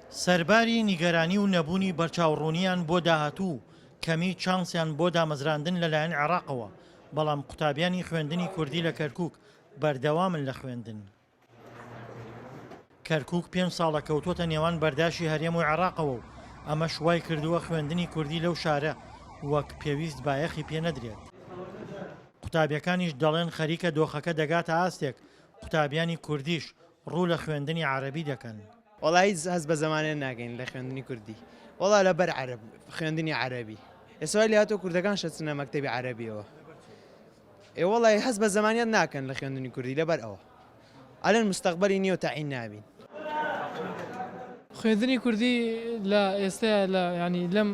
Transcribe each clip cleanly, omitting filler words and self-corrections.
سەرباری نیگەرانی و نەبوونی بەرچاوڕوونییان بۆ داهاتوو و کەمی چانسیان بۆ دامەزراندن لەلایەن عێراقەوە، بەڵام قوتابیانی خوێندنی کوردی لە کەرکووک بەردەوامن لە خوێندن. کەرکووک پێنج ساڵە کەوتووەتە نێوان بەرداشی هەرێم و عێراقەوە و ئەمەش وای کردووە خوێندنی کوردی لەو شارە وەک پێویست بایەخی پێ نەدرێت. قوتابیەکانیش دەڵێن خەریکە دۆخەکە دەگاتە ئاستێک قوتابیانی کوردیش ڕوو لە خوێندنی عەرەبی دەکەن. وەڵا هیچ هەست بە زەمانە ناکەین لە خوێندنی کوردی وەڵا لەبەر عەرەب خوێندنی عەرەبی ئێستا وای لێهاتووە کوردەکان شەچنە مەکتەبی عەرەبیەوە ئێ وەڵای هەست بە زەمانیت ناکەن لە خوێندنی کوردی لەبەر ئەوە ئەلێن مستەقبەلی نییە و تەعین نابین. خوێندنی کوردی لە ئێستەیا لە یانی لەم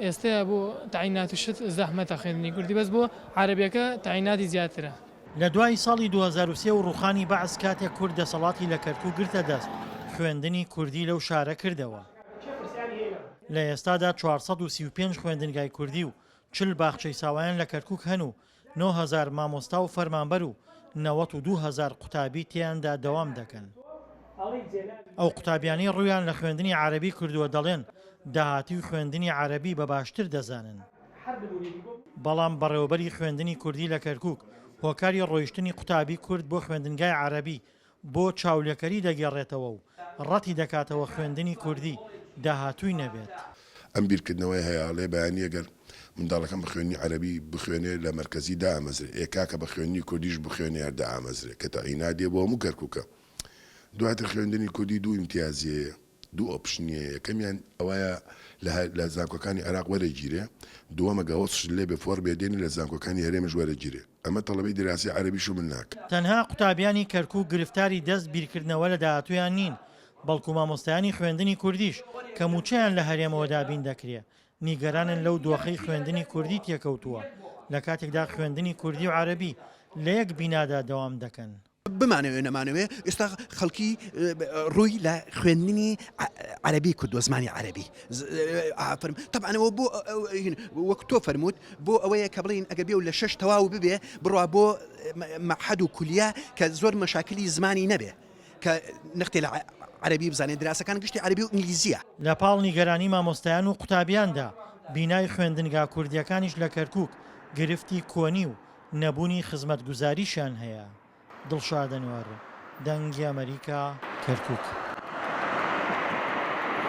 ئێستەیا بۆ تەعینات و شت زەحمەتە خوێندنی کوردی بەس بۆ عەرەبیەکە تەعیناتی زیاترە. لە دوای ساڵی 2003 و ڕووخانی بەعس کاتێک کورد دەسەڵاتی لە کەرکوک گرتە دەست خوێندنی کوردی لەو شارە کردەوە. لە ئێستادا 435 خوێندنگای کوردی و 40 باخچەی ساوایان لە کەرکوک هەن و 9000 مامۆستا و فەرمانبەر و 92000 قوتابی تێیاندا دەوام دەکەن. ئەو قوتابیانەی ڕوویان لە خوێندنی عەرەبی کردووە دەڵێن داهاتووی خوێندنی عەرەبی بە باشتر دەزانن. بەڵام بەڕێوەبەری خوێندنی کوردی لە کەرکوک هۆکاری ڕۆیشتنی قوتابی کورد بۆ خوێندنگای عەرەبی بۆ چاولێکەری دەگێڕێتەوە و ڕەتی دەکاتەوە خوێندنی کوردی داهاتووی نەبێت. ئەم بیرکردنەوەی هەیە ئەڵێ بەیانی ئەگەر منداڵەکەم بە خوێندنی عەرەبی بخوێنێ لە مەرکەزی دائەمەزرێ، ئێ کاکە بە خوێندنی کوردیش بخوێنێ هەر دائەمەزرێ کە تەعینات دێ بۆ هەموو کەرکوکە. دواتر خوێندنی کوردی دوو ئیمتیازی هەیە، دوو option ی هەیە، یەکەمیان ئەوەیە لە لە زانکۆکانی عێراق وەرەگیرێ، دووەم ئەگە هۆسشت لێ بێ فۆرمێ دێنی لە زانکۆکانی هەرێمش وەرەگیرێ. ئەمە تەڵەبەی دیراسی عەرەبیش و من ناکەم. تەنها قوتابیانی کەرکوک گرفتاری دەست بیرکردنەوە لە داهاتوویان نین، بەڵکو مامۆستایانی خوێندنی کوردیش کە مووچەیان لە هەرێمەوە دابین دەکرێ، نیگەرانن لەو دۆخەی خوێندنی کوردی تێکەوتووە، لە کاتێکدا خوێندنی کوردی و عەرەبی لە یەک بینادا دەوام دەکەن. بمانەوێ نەمانەوێ ئێستا خەڵکی ڕووی لە خوێندنی عەربی کردووە زمانی عەربی ئافرم تەبانەوە بۆ وەک تۆ فەرمووت بۆ ئەوەیە کە بڵین ئەگە بێ و لە شەش تەواو ببێ بڕوا بۆ مەحەد و کولیە کە زۆر مەشاکلی زمانی نەبێ کە نەختێ لە عەربی بزانێت دراسەکان گشتی عەربی و ئینگلیزیە. لە پاڵ نیگەرانی مامۆستایان و قوتابیاندا، بینای خوێندنگا کوردییەکانیش لە کەرکووک گرفتی کۆنی و نەبوونی خزمەتگوزاریشیان هەیە. دڵشاد ئەنوەر، دەنگی ئەمەریکا، کەرکوک.